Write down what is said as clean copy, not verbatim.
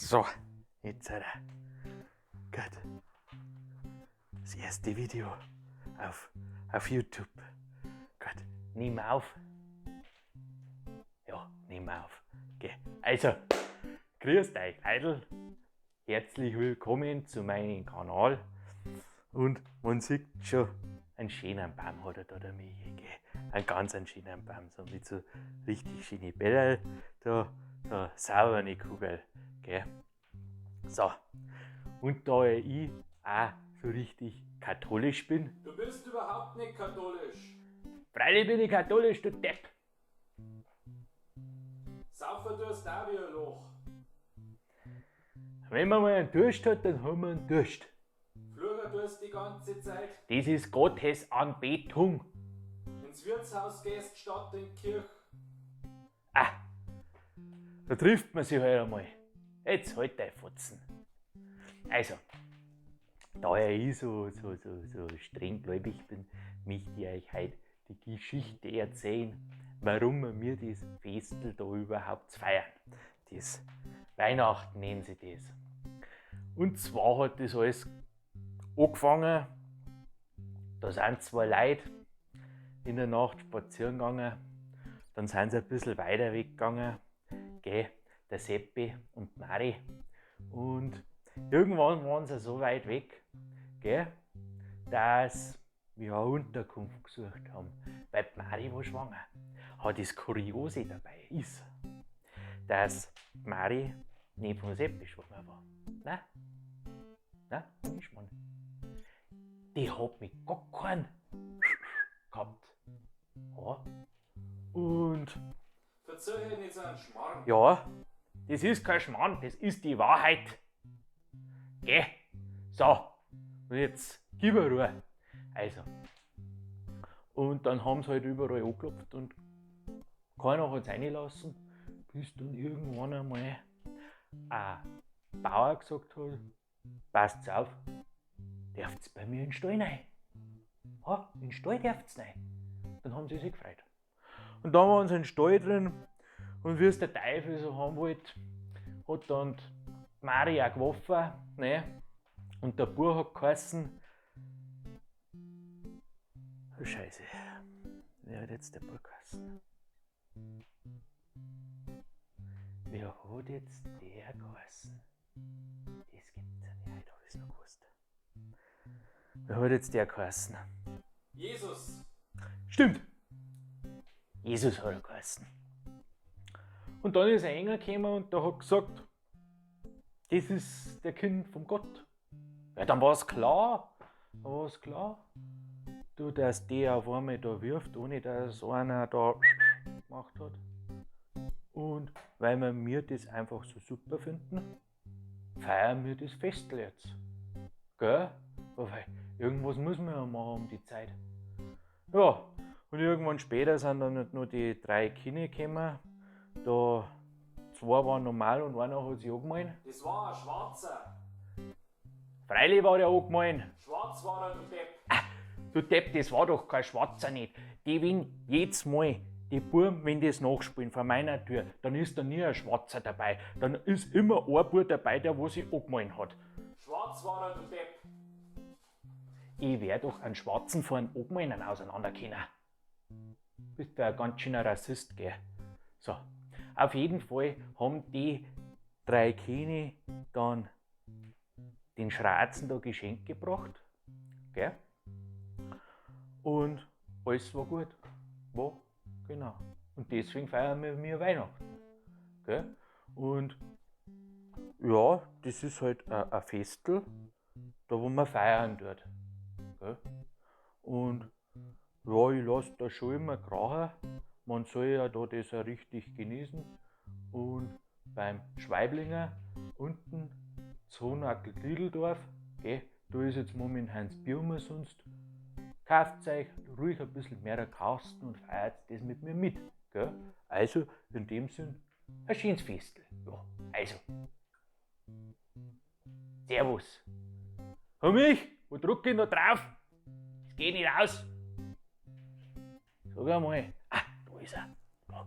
So, jetzt hat er. Gut. Das erste Video auf YouTube. Gut, nimm auf. Ja, nimm auf. Okay. Also, grüßt euch, Heidel. Herzlich willkommen zu meinem Kanal. Und man sieht schon, einen schönen Baum hat er da, der Michi. Gell? Einen ganz einen schönen Baum, so mit so richtig schönen Bällern. Da, da saubere Kugel. Gell? So, und da ich auch so richtig katholisch bin. Du bist überhaupt nicht katholisch. Freilich bin ich katholisch, du Depp. Saufer tust auch wie ein Loch. Wenn man mal einen Durst hat, dann haben wir einen Durst. Flucher tust die ganze Zeit. Das ist Gottesanbetung. Ins Wirtshaus gehst statt in die Kirche. Ah, da trifft man sich halt einmal. Jetzt halt dein Fotzen. Also, da ja ich so streng gläubig bin, möchte ich euch heute die Geschichte erzählen, warum wir das Festel da überhaupt feiern. Das Weihnachten nennen sie das. Und zwar hat das alles angefangen, da sind zwei Leute in der Nacht spazieren gegangen, dann sind sie ein bisschen weiter weggegangen, gell, der Seppi und die Mari. Und irgendwann waren sie so weit weg, gell, dass wir eine Unterkunft gesucht haben, weil die Mari war schwanger. Aber das Kuriose dabei ist, dass die Mari nicht von Seppi schwanger war. Nein, nein, nicht Mann. Die hat mit gar keinen gehabt. Ja. Und Verzeih nicht so einen Schmarrn. Ja, das ist kein Schmarrn, das ist die Wahrheit. Geh. So, und jetzt gib mir Ruhe. Also. Und dann haben sie halt überall angeklopft und keiner hat's reingelassen, bis dann irgendwann einmal ein Bauer gesagt hat, passt's auf, dürft's bei mir in den Stall rein. Ja, in den Stall dürft's rein. Dann haben sie sich gefreut. Und dann waren sie im Stall drin und wie es der Teufel so haben wollte, hat dann die Mari auch geworfen, ne? Und der Bub hat geheißen, oh Scheiße, wer hat jetzt der Bub geheißen? Wer hat jetzt der geheißen? Das gibt's ja nicht, heute hab ich's noch gewusst. Wer hat jetzt der geheißen? Jesus! Stimmt! Jesus hat er geheißen. Und dann ist ein Engel gekommen und der hat gesagt, das ist der Kind vom Gott. Ja, dann war's klar. Dann war's klar. Du, dass der auf einmal da wirft, ohne dass einer da gemacht hat. Und weil wir das einfach so super finden, feiern wir das Festl jetzt. Gell? Weil irgendwas muss man ja machen um die Zeit. Ja, und irgendwann später sind dann nicht nur die drei Kinder gekommen. Da zwei waren normal und einer hat sich angemalt. Das war ein Schwarzer. Freilich war der angemalt. Schwarz war er, du Depp. Ah, du Depp, das war doch kein Schwarzer nicht. Die, wenn jedes Mal, die Buben, wenn das nachspielen vor meiner Tür, dann ist da nie ein Schwarzer dabei. Dann ist immer ein Bub dabei, der wo sich angemalt hat. Schwarz war er, du Depp. Ich wär doch einen Schwarzen vor einem Angemalten auseinander können. Bist du ein ganz schöner Rassist, gell? So, auf jeden Fall haben die drei Könige dann den Schratzen da Geschenk gebracht, gell? Und alles war gut. War, genau. Und deswegen feiern wir Weihnachten, gell? Und ja, das ist halt ein Festel, da wo man feiern tut, gell? Und ja, ich lass da schon immer krachen. Man soll ja da das auch richtig genießen. Und beim Schweiblinger unten, Zonackel-Gliedeldorf, gell, da ist jetzt momentan das Bier umsonst. Kauft euch ruhig ein bisschen mehr Kasten und feiert das mit mir mit. Gell? Also in dem Sinn, ein schönes Festel. Ja, also. Servus. Hab mich? Wo drück ich noch drauf? Es geht nicht aus. Sag einmal. Ah, da ist er. Da.